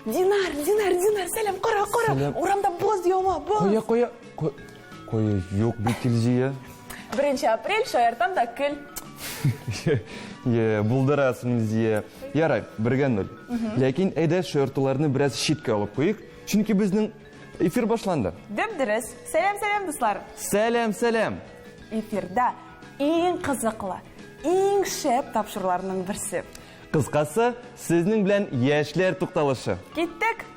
Динар, Динар, Динар, сәлам, кара, кара. Сәлам. Урамда боз ява, боз. Кая, кая? Кая, юк бит Илзия. 1 апрель шаяртам да көл. Е, булдырасың, Илзия. Ярай, бергә ноль. Ләкин әйдә шаяртуларны бераз читкә алып куйык, чөнки безнең эфир башланды. Дөп-дөрес. Сәлам, сәлам, дуслар. Сәлам, сәлам. Эфирда иң кызыклы, иң шәп тапшыруларның берсе. Кыскасы, сезнең белән яшьләр тукталышы. Киттек!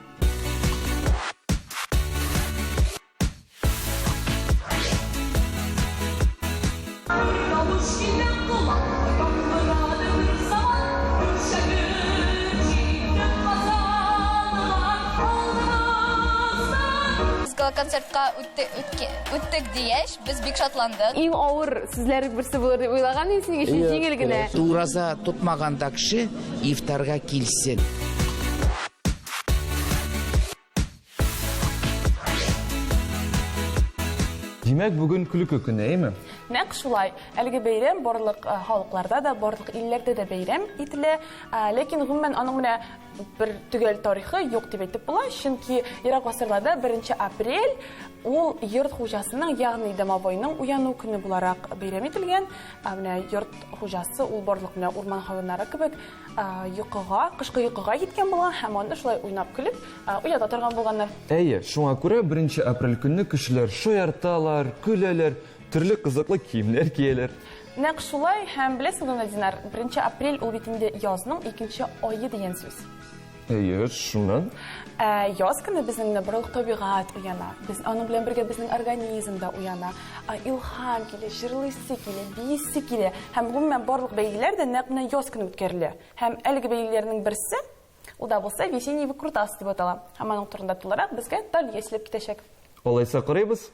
Гала-концертка үттек дигәч, без бик шатландык. Иң авыр сүзләр берсе булыр дип уйлаган идем, синең өчен җиңел генә. Ураза тотмаган да кеше ифтарга килсен. Димәк, бүген көлке көне, әйме? Нәкъ шулай. Әлеге бәйрәм барлык э, халыкларда да, барлык илләрдә дә бәйрәм ителә. Э, ләкин гомумән аның менә бер төгәл тарихы юк дип әйтеп була, чөнки ерак гасырларда 1 апрель ул йорт хуҗасының, ягъни домовойның уяну көне буларак бәйрәм ителгән. Ә менә йорт хуҗасы ул барлык менә урман хайваннары кебек йокыга, кышкы йокыга киткән булган һәм аны шулай уйнап көлеп уята торган булганнар. Әйе, шуңа күрә 1 апрель көнне кешеләр шаярталар, көләләр, төрле кызыклы киемнәр кияләр. Нәкъ шулай, һәм беләсеңме, Динар, 1 апрель ул бит инде язның икенче ае дигән сүз. Әйе, шуннан. Ә яз көне безнең менә барлык табигать уяна. Без аның белән бергә безнең организм да уяна. Илһам килә, җырлыйсы килә, биисе килә. Һәм гомумән барлык бәйгеләр дә нәкъ менә яз көне үткәрелә. Һәм әлеге бәйгеләрнең берсе, ул да булса Весенний выкрутас дип атала. Һәм аның турында тулырак безгә Талия сөйләп китәчәк. Алайса карыйбыз.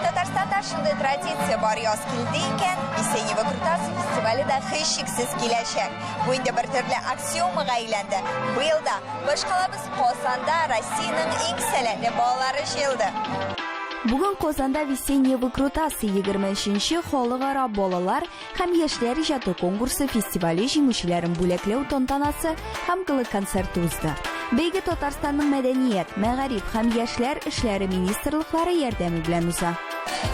Татарстанда шундый традиция бар, яз килде икән, Весенний выкрутасы фестивале дә һичшиксез киләчәк. Бу инде бер төрле аксиомага әйләнде. Быел да башкалабыз Казанда Россиянең иң сәләтле балалары җыелды. Бүген Казанда Весенние выкрутасы 23 халыкара балалар һәм яшьләр иҗаты конкурсы фестивале җиңүчеләрен бүләкләү тантанасы һәм гала-концерты узды. Бәйге Татарстанның мәдәният, мәгариф һәм яшьләр эшләре министрлыклары ярдәме белән уза.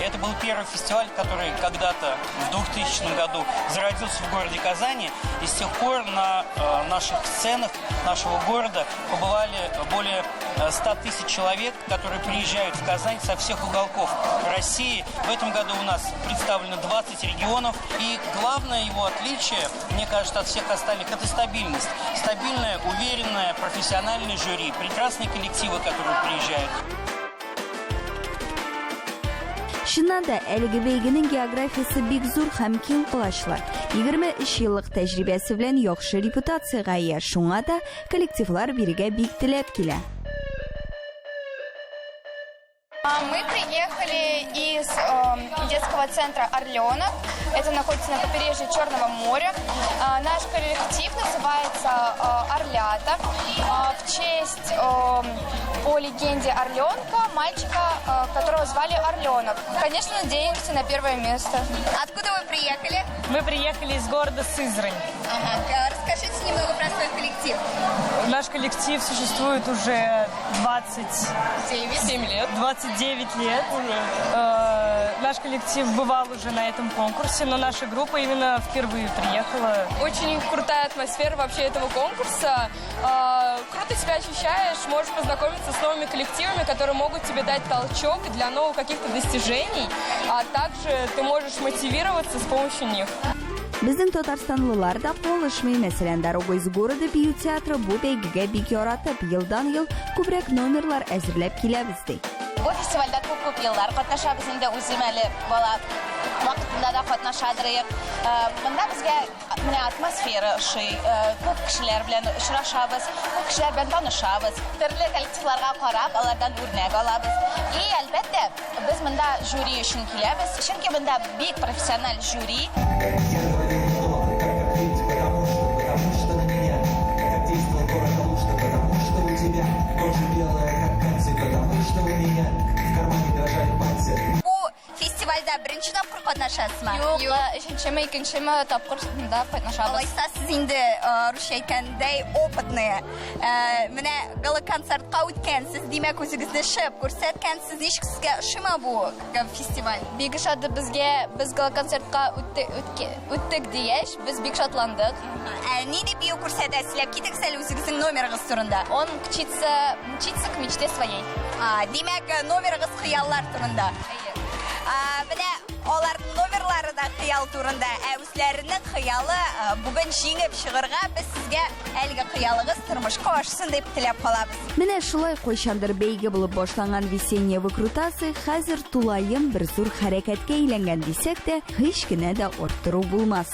Это был первый фестиваль, который когда-то в 2000 году зародился в городе Казани. И с тех пор на э, наших сценах нашего города побывали более 100 э, тысяч человек, которые приезжают в Казань со всех уголков России. В этом году у нас представлено 20 регионов. И главное его отличие, мне кажется, от всех остальных, это стабильность. Стабильное, уверенное, профессиональное жюри, прекрасные коллективы, которые приезжают. Чыннан да, әлеге бәйгенең географиясе бик зур һәм киң колачлы. 23 еллык тәҗрибәсе белән яхшы репутациягә ия, шуңа да коллективлар бирегә бик теләп килә. Мы приехали из э, детского центра «Орленок». Это находится на побережье Черного моря. Э, наш коллектив называется э, «Орлята». Э, в честь, э, по легенде Орленка, мальчика, э, которого звали Орленок. Конечно, надеемся на первое место. Откуда вы приехали? Мы приехали из города Сызрань. Ага. Расскажите немного про свой коллектив. Наш коллектив существует уже 27 лет. 29 лет. Э, наш коллектив бывал уже на этом конкурсе, но наша группа именно впервые приехала. Очень крутая атмосфера вообще этого конкурса. Э, круто себя ощущаешь, можешь познакомиться с новыми коллективами, которые могут тебе дать толчок для новых каких-то достижений, а также ты можешь мотивироваться с помощью них. Безнең татарстанлылар да калышмый. Мәсәлән, Дорога из города бию театры бу бәйгегә бик яратып, елдан-ел күбрәк номерлар әзерләп киләбез, ди. Бу фестивальдә күп-күп еллар катнашабыз инде, үзем әле бала вакытында да катнашадыр идек. Монда безгә менә атмосфера ошый, күп кешеләр белән очрашабыз, күп кешеләр белән танышабыз. Төрле коллективларга карап, алардан үрнәк алабыз. И, әлбәттә, без монда жюри өчен киләбез, чөнки монда бик профессиональ жюри. Бу фестивальдә беренче тапкыр катнашасызмы? Юк, өченчеме, икенчеме тапкыр монда катнашабыз. Алайса сез инде русча әйткәндәй опытные. Менә гала-концертка үткәнсез, димәк үзегезне шәп күрсәткәнсез. Ничек сезгә ошыймы бу фестиваль? Бик ошады безгә, без гала-концертка үттек дигәч, без бик шатландык. Ә нинди бию күрсәтәсез? Китегез әле үзегезнең номерыгыз турында. Он мчится, мчится к мечте своей. Димәк, номерыгыз хыяллар турында. Менә аларның номерлары да хыял турында, ә үзләренең хыялы бүген җиңеп чыгырга, без сезгә әлеге хыялыгыз тормышка ашсын дип теләп калабыз. Менә шулай кайчандыр бәйге булып башланган Весенние выкрутасы хәзер тулаем бер зур хәрәкәткә әйләнгән дисәк тә, һич кенә дә арттыру булмас.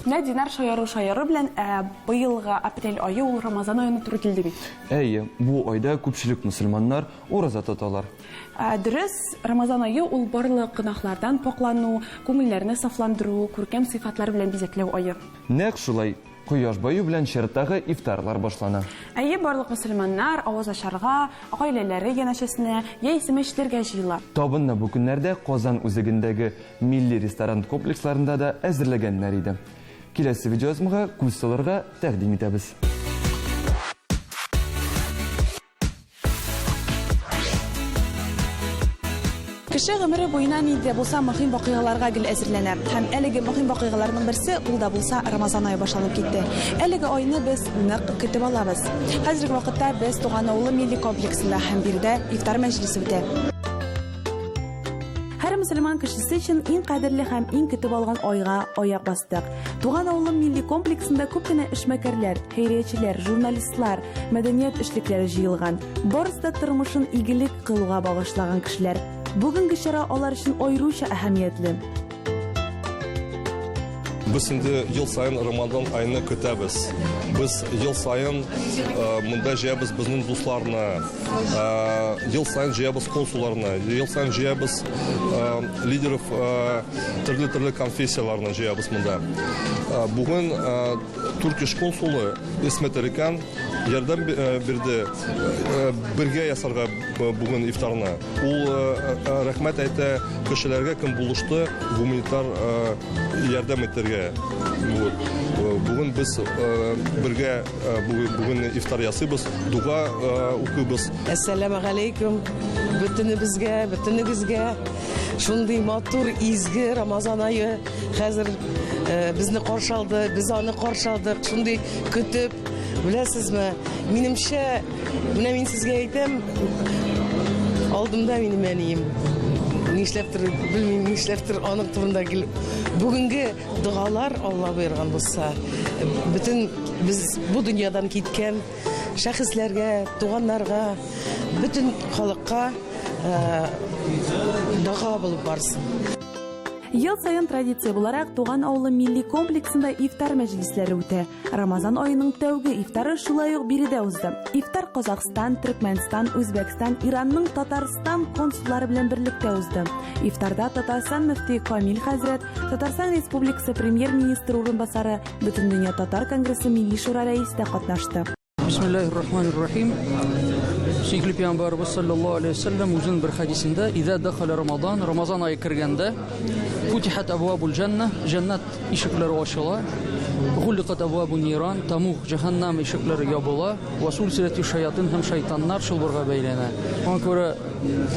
Менә Динар шаяру шаяру белән, ә быелгы апрель ае ул Рамазан аена туры килде бит. Әйе, бу айда күпчелек мөселманнар ураза тоталар. Ә, дөрес, Рамазан ае ул барлык гөнаһлардан пакълану, күңелләрне сафландыру, күркәм сыйфатлар белән бизәкләү ае. Нәкъ шулай, кояш баю белән чираттагы ифтарлар башлана. Әйе, барлык мөселманнар авыз ачарга, гаиләләре янәшәсенә яисә мәчетләргә җыела. Табынны бу көннәрдә Казан үзегендәге милли ресторан комплексларында да әзерләгәннәр иде. Киләсе видеоязмага күз салырга тәкъдим итәбез. Кеше гомере буена нинди дә булса мөһим вакыйгаларга гел әзерләнә. Һәм әлеге мөһим вакыйгаларның берсе, ул да булса Рамазан ае башланып китте. Әлеге айны без нык көтеп алабыз. Хәзерге вакытта без Туган авылы милли комплексында һәм биредә ифтар мәҗлесе үтә. Һәр мөселман кешесе өчен иң кадерле һәм иң көтеп алган айга аяк бастык. Туган авылым милли комплексында күп кенә эшмәкәрләр, хәйриячеләр, журналистлар, мәдәният эшлекләре җыелган. Барысы да тормышын игелек кылуга багышлаган кешеләр. Бүгенге чара алар өчен аеруча әһәмиятле. Без инде ел саен Рамазан аены көтәбез. Без ел саен монда җыябыз безнең дусларны, ел саен җыябыз консулларны, ел саен җыябыз лидеров төрле-төрле конфессияләрне җыябыз монда. Бүген Туркиш консулы Исмет Эрикан ярдәм бирде бергә ясарга бүген ифтарны. Ул рәхмәт әйтә кешеләргә, кем булышты гуманитар ярдәм итәргә. Вот. Бүген без бергә бүген ифтар ясыйбыз, дуга укыйбыз. Әссәламу алейкум бөтенебезгә, бөтенегезгә. Шундый матур, изге Рамазан ае хәзер безне каршы алды, без аны каршы алдык. Шундый көтеп, беләсезме, минемчә, менә мин сезгә әйтәм, алдымда минем әнием. Нишләптер, белмим, нишләптер аның турында килеп. Бүгенге догалар Алла боерган булса, бөтен без бу дөньядан киткән шәхесләргә, туганнарга, бөтен халыкка дога булып барсын. Ел саен традиция буларак Туган авылы милли комплексында ифтар мәҗлесләре үтә. Рамазан аеның тәүге ифтары шулай ук биредә узды. Ифтар Казахстан, Төркмәнстан, Үзбәкстан, Иранның Татарстан консуллары белән берлектә узды. Ифтарда Татарстан мөфти Камил хәзрәт, Татарстан Республикасы премьер-министры урынбасары, Бөтендөнья татар конгрессы Милли шура рәисе дә катнашты. Бисмиллахир-рахманир-рахим. Сөекле пәйгамбәребез саллаллаһу алейһи ва сәлләм үзенең бер хәдисендә, Иза дахаля Рамадан, Рамазан ае кергәндә, футихат абвабул җанна, җәннәт ишекләре ачыла, гулликат абвабун ниран, тамуг, җәһәннәм ишекләре ябыла, ва сулсилати шаятин һәм шайтаннар чылбырга бәйләнә. Шуңа күрә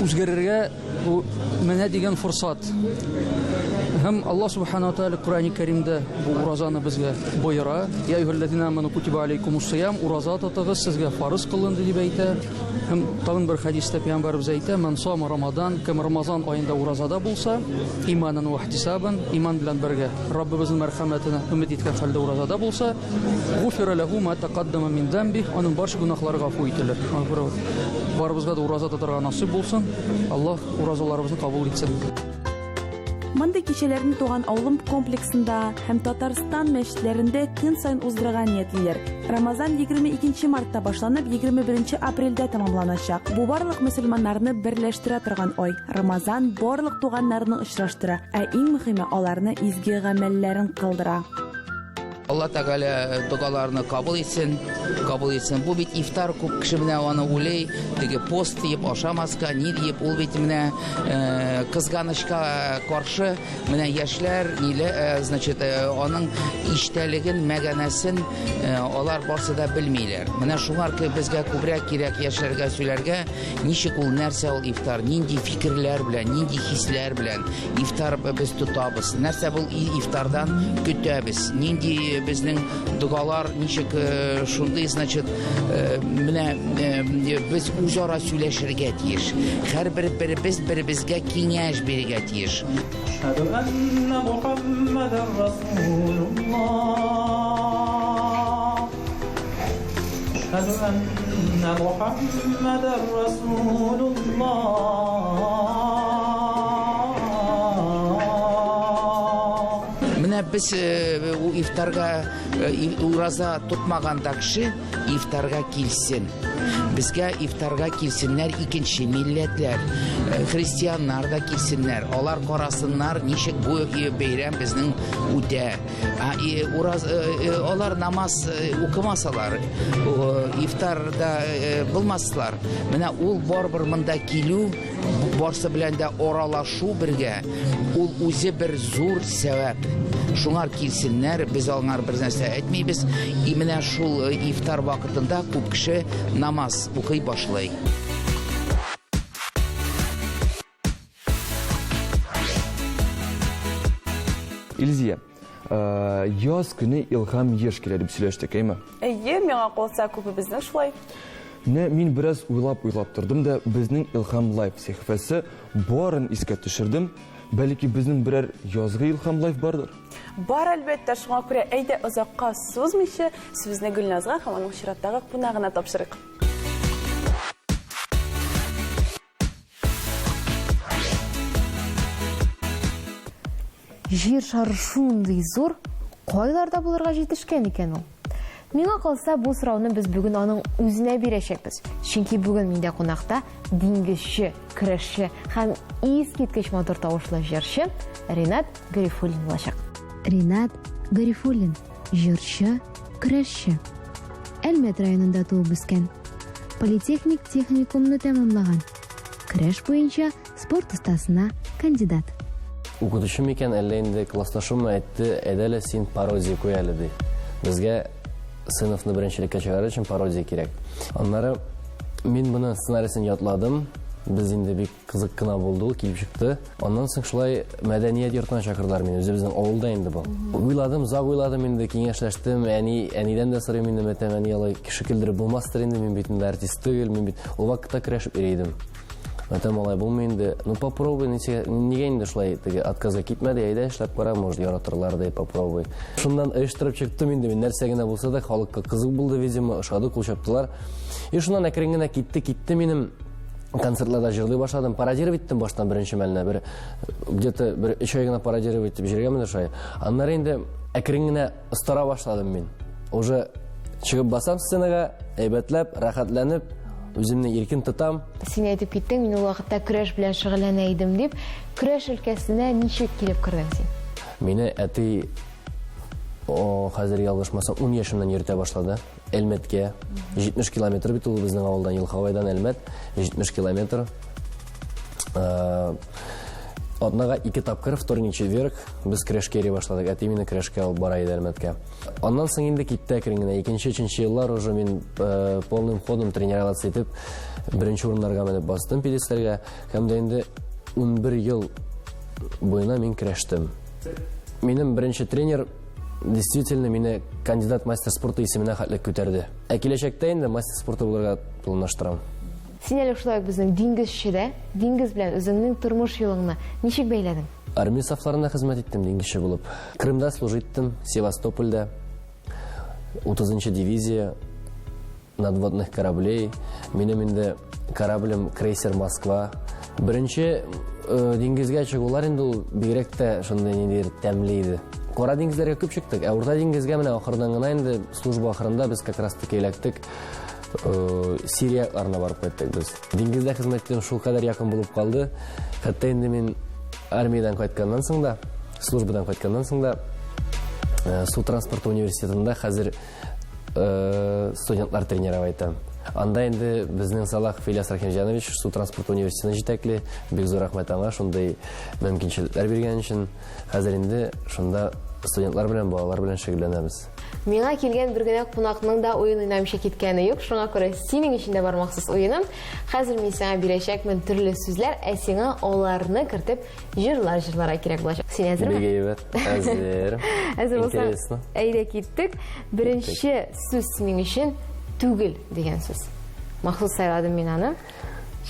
үзгәрергә бу менә дигән форсат. Һәм Аллаһ Субхану ва Тааля Коръәни Кәримдә бу уразаны безгә боера. Я әйюһәлләзина аману кутиба алейкумус сиям, ураза тотыгыз, сезгә фарыз кылынды дип әйтә. Һәм тагын бер хәдистә пәйгамбәребез әйтә, ман сама Рамадан, кем Рамазан аенда уразада булса, иманан ва ихтисабан, иман белән бергә Раббыбызның мәрхәмәтенә өмет иткән хәлдә уразада булса, гуфира ләһу ма тәкаддама мин замби, аның барча гөнаһлары гафу ителер. Барыбызга да ураза тотарга насыйп булсын. Аллаһ уразаларыбызны кабул итсен. Мондый кичәләрне туган авылым комплексында һәм Татарстан мәчетләрендә көн саен уздырырга ниятлиләр. Рамазан 22 мартта башланып, 21 апрельдә тәмамланачак. Бу барлык мөселманнарны берләштерә торган ай. Рамазан барлык туганнарны очраштыра, ә иң мөхиме аларны изге гамәлләрен кылдыра. Алла Тәгалә э, догаларны кабул итсен, кабул итсен. Бу бит ифтар күп кеше менә аны уйлый, теге пост диеп ашамаска, ни диеп, ул бит менә э, кызганычка каршы менә яшьләр, ниле, э, значит, аның иштәлеген, мәгәнәсен алар барсы да белмиләр. Менә шуңар безгә күбрәк кирәк яшьләргә сөйләргә, ничек ул нәрсә ул ифтар, нинди фикерләр белән, нинди хисләр белән Ифтар без тотабыз. Нәрсә бул ифтардан көтәбез? Нинди безнең догалар, ничек э, шундый, значит, э, менә э, без үзара сөйләшергә тиеш. Һәрбер беребез беребезгә киңәш бирергә тиеш. Әшһәду әннә Мухаммадан Расулуллах. Әшһәду әннә Мухаммадан Расулуллах. Менә без э, ифтарга э, ураза тотмаган да кеше ифтарга килсен. Безгә ифтарга килсеннәр икенче милләтләр, э, христианнар да килсеннәр. Алар карасыннар, ничек бу бәйрәм безнең үтә. Ураз, алар намаз укымасалар, ифтарда булмаслар. Менә ул барыбер монда килү, барсы белән дә аралашу бергә, ул үзе бер зур сәбәп. Шуңар килсеннәр, без аңар бер нәрсә әйтмибез. И менә шул ифтар вакытында күп кеше намаз укый башлый. Илзия, э, яз көне илһам еш килә дип сөйләштек, әйме? Әйе, миңа калса күбебезнең шулай. Менә мин бераз уйлап-уйлап тордым да, безнең Илһам Лайф сәхифәсе барын искә төшердем. Бәлки безнең берәр язгы Илһам Лайф бардыр? Бар, әлбәттә, шуңа күрә әйдә озакка сузмыйча, сүзне Гөлназга һәм аның чираттагы кунагына тапшырыйк. Җир шары шундый зур, кайларда булырга җитешкән икән ул? Миңа калса, бу сорауны без бүген аның үзенә бирәчәкбез. Чөнки бүген миндә кунакта диңгезче, көрәшче һәм искиткеч матур тавышлы җырчы Ринат Гарифуллин булачак. Ринат Гарифуллин, җырчы, көрәшче. Әлмәт районында туып үскән. Политехник техникумны тәмамлаган. Көрәш буенча спорт остасына кандидат. Укытучы микән, әллә инде классташыммы әйтте, әйдә әле син пародия куй әле, ди. Безгә сыйныфны беренчелеккә чыгарыр өчен пародия кирәк. Аннары мин моны сценарийсын ятладым. Без инде бик кызык кына булды ул, килеп чыкты. Аннан соң шулай мәдәният йортына чакырдылар мине, үзебезнең авылда инде бу. Уйладым, озак уйладым инде, киңәшләштем, әни, әнидән дә сорыйм инде, мәтәм, әни алай кеше көлдереп булмастыр инде, мин бит инде артист түгел, мин бит ул вакытта көрәшеп йөри идем. Мәтәм, алай булмый инде. Ну, попробуй, ничә, нигә инде шулай теге отказга китмәде, әйдә эшләп кара, может, яратырлар ди, попробуй. Шуннан оештырып чыктым инде мин, нәрсә генә булса да, халыкка кызык булды, видимо, ошады, кул чаптылар. И шуннан әкрен генә китте, китте минем концертларда җырлый башладым. Пародировать иттем баштан беренче мәлне, бер где-то бер өч ай гына пародировать итеп җөргәнмен шулай. Аннары инде әкрен генә остара башладым мин. Уже чыгып басам сценага, әйбәтләп, рәхәтләнеп, үземне иркен тотам. Син әйтеп киттең, мин ул вакытта көрәш белән шөгыльләнә идем дип. Көрәш өлкәсенә ничек килеп кердең син? Мине әти, о, хәзер ялгышмасам, 10 яшемнән йөртә башлады. Әлмәткә. 70 километр бит ул безнең авылдан, Елховайдан Әлмәт, 70 километр. Э, атнага ике тапкыр, вторник, четверг, без көрәшкә йөри башладык. Әти мине көрәшкә алып бара иде Әлмәткә. Аннан соң инде китте әкрен генә. Икенче, өченче еллар уже мин э, полным ходом тренироваться итеп, беренче урыннарга менеп бастым пьедесталга. Һәм дә инде 11 ел буена мин көрәштем. Минем беренче тренер действительно мине кандидат мастер спорта исеменә хәтле күтәрде. Ә киләчәктә инде мастер спорта булырга планлаштырам. Син әле шулай ук безнең диңгезче дә, диңгез белән үзеңнең тормыш юлыңны ничек бәйләдең? Армия сафларында хезмәт иттем диңгезче булып. Крымда служить иттем, Севастопольдә. 30 дивизия надводных кораблей. Минем инде кораблем крейсер Москва. Беренче э, диңгезгә чыгулар инде ул бигрәк тә шундый ниндидер тәмле иде. Кара диңгезләргә күп чыктык, ә Урта диңгезгә менә ахырдан гына инде служба ахырында без как раз таки эләктек. Э, Сирия якларына барып кайттык без. Диңгездә хезмәт итүем шулкадәр якын булып калды. Хәтта инде мин армиядән кайтканнан соң да, службадан кайтканнан соң да э, су транспорты университетында хәзер э, студентлар тренировать итәм. Анда инде безнең Салахов Ильяс Рахимҗанович су транспорты университетын җитәкли. Бик зур рәхмәт аңа шундый мөмкинчелекләр биргән өчен. Хәзер инде шунда студентлар белән, балалар белән шөгыльләнәбез. Миңа килгән бер генә кунакның да уен уйнамыйча киткәне юк, шуңа күрә синең өчен дә бар махсус уеным. Хәзер мин сиңа бирәчәкмен төрле сүзләр, ә сиңа аларны кертеп җырлар җырларга кирәк булачак. Син әзерме? Бик әйбәт. Әзер. Әзер булсаң, әйдә киттек. Беренче сүз синең өчен түгел дигән сүз. Махсус сайладым мин аны.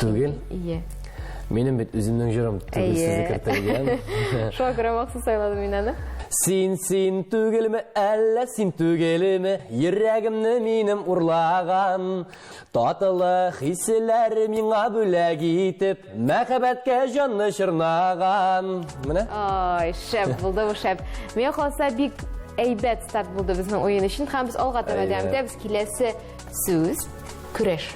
Түгел? Ие. Минем бит үземнең җырым түгел сүзе кертелгән. Шуңа күрә махсус сайладым мин аны. Син, син түгелме, әллә син түгелме, йөрәгемне минем урлаган. Татлы хисләр миңа бүләк итеп, мәхәббәткә җанны чорнаган. Менә. Ай, шәп булды бу, шәп. Миңа калса бик әйбәт старт булды безнең уен өчен һәм без алга таба дәвам итәбез. Киләсе сүз көрәш.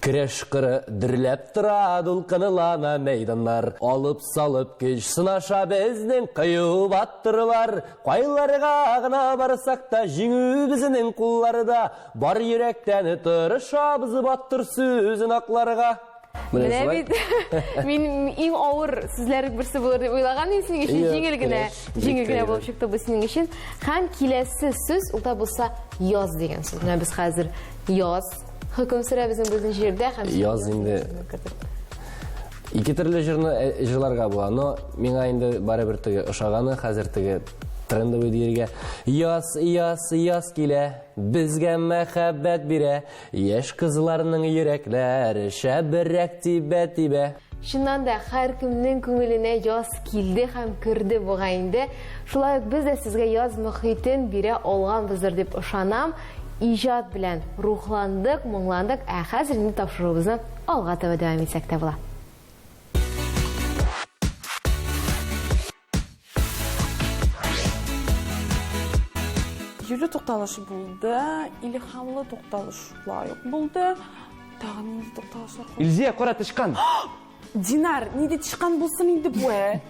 Көрәш кыры дөрләп тора, дулкынлана мәйданнар. Алып-салып көч сынаша безнең кыю батырлар. Кайларга гына барсак та, җиңү безнең кулларда. Бар йөрәктән тырышабыз батыр сүзен акларга. Менә бит мин иң авыр сүзләрнең берсе булыр дип уйлаган идем синең өчен җиңел генә, җиңел генә булып чыкты бу синең өчен. Һәм киләсе сүз ул да булса яз дигән сүз. Менә без хәзер яз хөкем сөрә безнең безнең җирдә һәм яз инде ике төрле җырны э, җырларга була, но миңа инде барыбер теге ошаганы хәзер теге трендовый диергә. Яз, яз, яз килә, безгә мәхәббәт бирә. Яшь кызларның йөрәкләре шәбрәк тибә-тибә. Чыннан да, һәркемнең күңеленә яз килде һәм керде бугай инде. Шулай ук без дә сезгә яз мохитен бирә алганбыздыр дип ышанам. Иҗат белән рухландык, моңландык, ә хәзер инде тапшыруыбызны алга таба дәвам итсәк тә була. Йөрү тукталышы булды, илһамлы тукталыш шулай ук булды. Тагын нинди тукталышлар? Илзия, кара тычкан. Динар, нинди тычкан булсын инде бу, ә?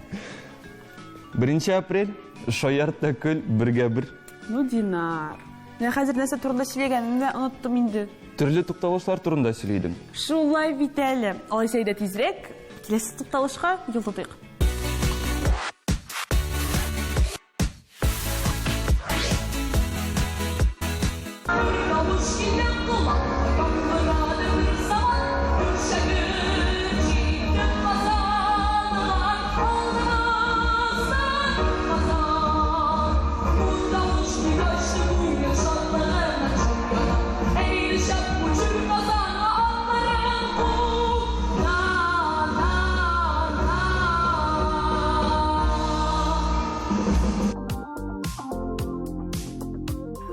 Беренче апрель, шаярт та көл, бергә бер. Ну, Динар. Менә хәзер нәрсә турында сөйләгәнемне дә оныттым инде. Төрле тукталышлар турында сөйли идем. Шулай бит әле. Алайса әйдә тизрәк киләсе тукталышка юл тотыйк.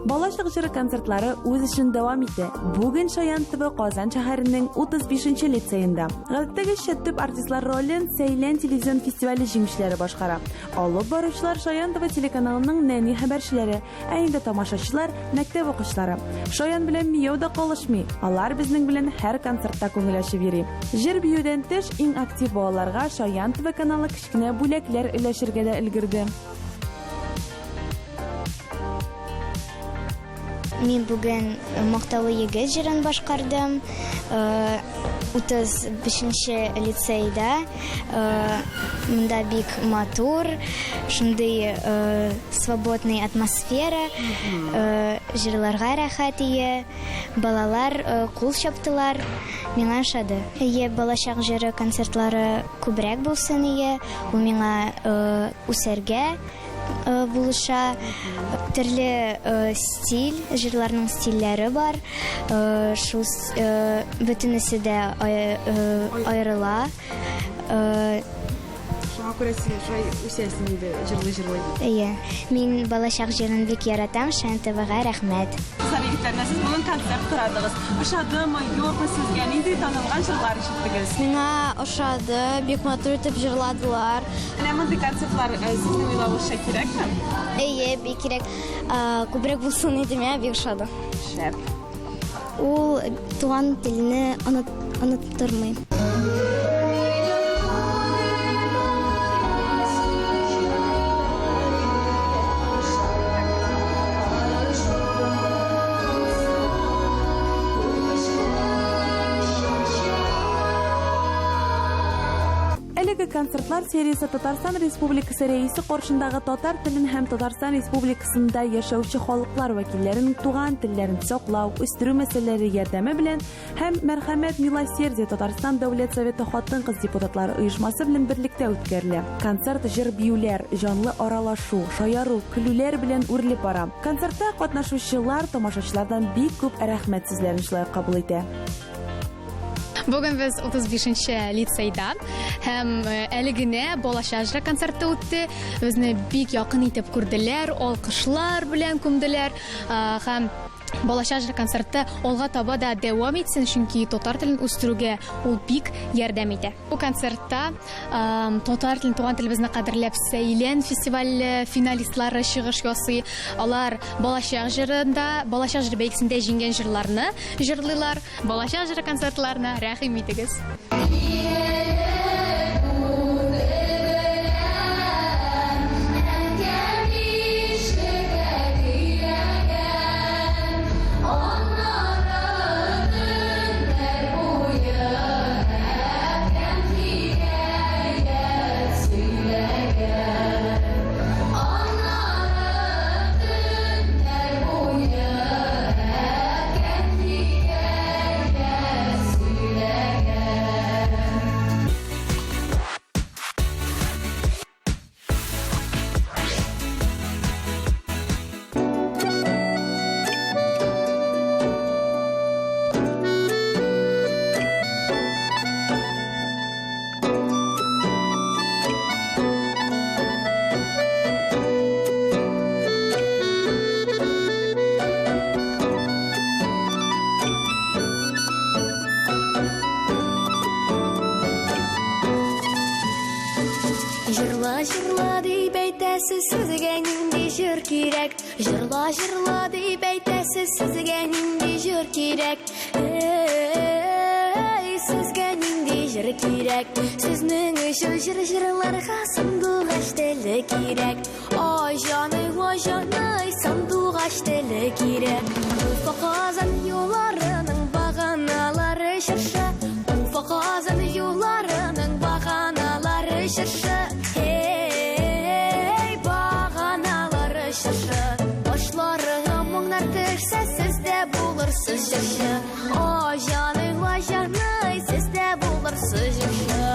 Балачак җыры концертлары үз эшен дәвам итә. Бүген Шаян ТВ Казан шәһәренең 35 лицеенда. Гадәттәгечә төп артистлар ролен Сәйлән телевизион фестивале җиңүчеләре башкара. Алып баручылар Шаян ТВ телеканалының нәни хәбәрчеләре, Ә инде тамашачылар, мәктәп укучылары. Шаян белән Мияу да калышмый. Алар безнең белән һәр концертта күңел ачып йөри. Җыр-биюдән тыш, иң актив балаларга Шаян ТВ каналы кечкенә бүләкләр өләшергә дә өлгерде. Мин бүген Мактаулы егет җырын башкардым. 35 нче лицейда. Монда бик матур, шундый свободный атмосфера, җырларга рәхәт ие. Балалар кул чаптылар, миңа ошады. Әйе, балачак җыры концертлары күбрәк булсын ие. Ул миңа үсәргә булыша. Төрле стиль, җырларның стильләре бар. Шул бөтенесе дә аерыла. Шуңа күрә син шулай үсәсең инде, җырлый-җырлый. Әйе. Мин балачак җырын бик яратам, Шаян ТВга рәхмәт. Кызлар, егетләр, менә сез бүген концерт карадыгыз. Ошадымы, юкмы сезгә? Нинди танылган җырлар ишеттегез? Миңа ошады, бик матур итеп җырладылар. Менә мондый концертлар э, сезнең уйлавыгызча кирәкме? Әйе, бик кирәк. Күбрәк булсын иде, миңа бик ошады. Шәп. Ул туган телне оныттырмый. Әлеге концертлар сериясе Татарстан Республикасы Рәисе каршындагы татар телен һәм Татарстан Республикасында яшәүче халыклар вәкилләренең туган телләрен саклау, үстерү мәсьәләләре ярдәме белән һәм Мәрхәмәт Милосердие Татарстан Дәүләт Советы хатын-кыз депутатлары оешмасы белән берлектә үткәрелә. Концерт җыр-биюләр, җанлы аралашу, шаяру, көлүләр белән үрелеп бара. Концертта катнашучылар тамашачылардан бик күп рәхмәт сүзләрен шулай ук кабул итә. Бүген без 35 нче лицейда һәм э, әле генә балача җыры концерты үтте. Безне бик якын итеп күрделәр, алкышлар белән күмделәр һәм Балача җыр концерты алга таба да дәвам итсен, чөнки татар телен үстерүгә ул бик ярдәм итә. Бу концертта татар телен, туган телебезне кадерләп Сәйлән фестивале финалистлары чыгыш ясый. Алар Балачак җырында, Балачак җыры бәйгесендә җиңгән җырларны җырлыйлар. Балачак җыры концертларына рәхим итегез. Җырла, җырла дип әйтәсез, сезгә нинди җыр кирәк? Җырла, җырла дип әйтәсез, сезгә нинди җыр кирәк? Эй, сезгә нинди җыр кирәк? Сезнең өчен җыр җырларга сандугач теле кирәк. Ай, җаный, ой, җаный, сандугач теле кирәк. Уфа Казан юлларының баганалары чыршы. Уфа Казан юлларының баганалары чыршы. Эй, баганалары чыршы. Башларыңа моңнар төшсә, сез дә булырсыз җырчы. Ай, җаный, ой, җаный, сез дә булырсыз җырчы.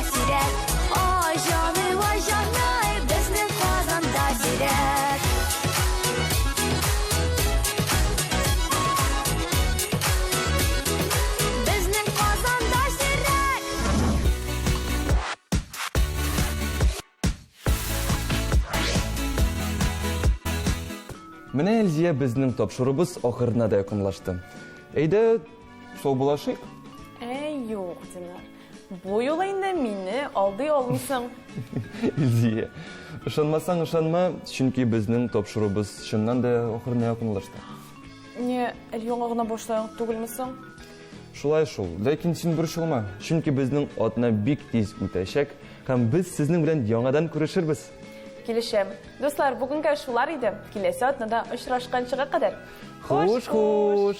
сирәк. Ай, җаный, вай, җаный, безнең Казанда сирәк. Безнең Казанда сирәк. Менә Эльзия безнең тапшыруыбыз ахырына да якынлашты. Әйдә, саубуллашыйк. Әй, юк, Динар. Бу юлы инде мине алдый алмыйсың. Илзия, ышанмасаң ышанма, чөнки безнең тапшыруыбыз чыннан да ахырына якынлашты. Не, әле яңа гына башлаң түгелме соң? Шулай шул, ләкин син борчылма, чөнки безнең атна бик тиз үтәчәк һәм без сезнең белән яңадан күрешербез. Килешәм. Дуслар, бүгенгә шулар иде. Киләсе атнада очрашканчыга кадәр. Хуш, хуш!